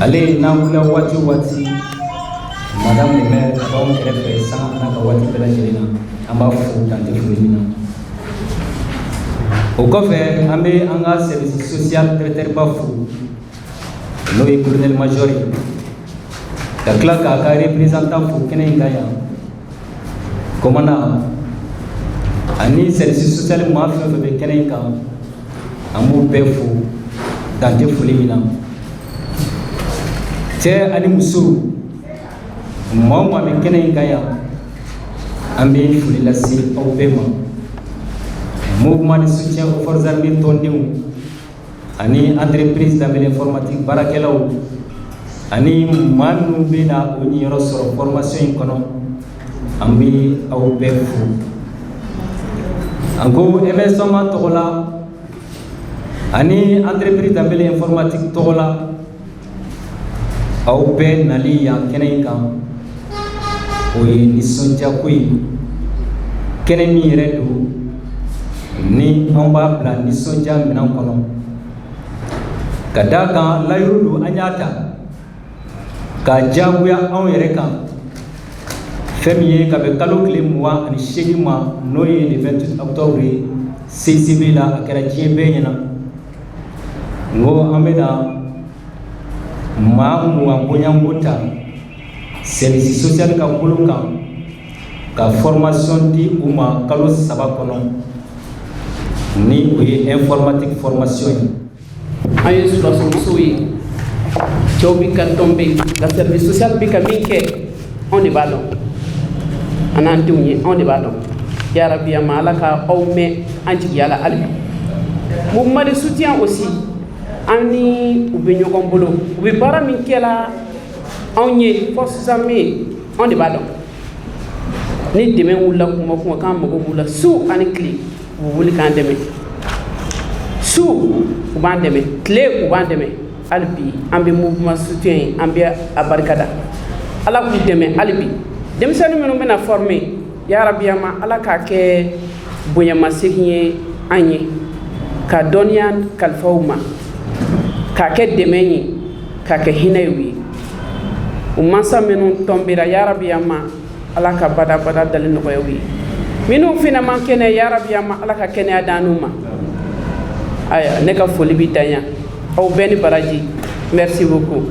Ale n'an wulila waati o waati, madame le maire a b'anw kɛrɛfɛ sanga n'a ka waati bɛɛ lajɛlen na. An b'a fo dan tɛ foli min na. O kɔfɛ, an bɛ an ka service social directeur ba fo, n'o ye colonel major ye, ka tila k'a ka représentant fo kɛnɛ in kan yan, commandant ani service social maa fɛn fɛn bɛ kɛnɛ in kan, an b'u bɛɛ fo dan tɛ foli min na. Cɛ ani muso, maa o maa bɛ kɛnɛ in kan yan, an bɛ foli lase aw bɛɛ ma. Mouvement de soutien aux forces armées tɔndenw ani entreprise Danbele informatique baarakɛlaw ani maa minnu bɛ na o niyɔrɔ sɔrɔ formation in kɔnɔ, an bɛ aw bɛɛ fo. An ko MSMA tɔgɔ la ani entreprise Danbele informatique tɔgɔ la, aw bɛɛ nali yan kɛnɛ in kan, o ye nisɔndiyako ye. Kɛnɛ min yɛrɛ don ni an b'a bila nisɔndiya minɛn kɔnɔ, ka d'a kan layiru don an y'a ta k'a diyagoya anw yɛrɛ kan. Fɛn min ye ka bɛn kalo tile 28 ma, n'o ye le 28 octobre ye, CICB la, a kɛra diɲɛ bɛɛ ɲɛna, n ko an bɛna maa 20 bɔɲɔgɔnko ta service social ka bolo kan ka formation di u ma kalo 3 kɔnɔ, ni o ye informatique formation ye. An ye sɔrɔdasimusow ye, cɛw bi ka tɔn bɛ yen nka service social bi ka min kɛ, anw de b'a dɔn, an n'an denw ye, anw de b'a dɔn. Yarabi, a ma Ala ka aw mɛn an jigiya la hali bi. Mouvement de soutien aussi, an ni u bɛ ɲɔgɔn bolo, u bɛ baara min kɛla anw ye forces armées, anw de b'a dɔn. Ni dɛmɛ wulila kuma o kuma k'an mago b'u la, su ani tile, u bɛ wuli k'an dɛmɛ. Su u b'an dɛmɛ, tile u b'an dɛmɛ. Hali bi an bɛ mouvement soutien ye, an bɛ a barikada. Ala k'u dɛmɛ hali bi. Denmisɛnnin minnu bɛna former, yarabi, a ma Ala k'a kɛ bonyamasegin ye an ye, ka dɔnniya kalifa u ma, k'a kɛ dɛmɛ ye, k'a kɛ hinɛ ye u ye. U mansa minnu tɔnbera, yarabi, a ma Ala ka badabada dali nɔgɔya u ye. Minnu fana man kɛnɛ, yarabi, a ma Ala ka kɛnɛya d'an n'u ma. Ayiwa, ne ka foli bi dan yan. Aw bɛɛ ni baraji, merci beaucoup.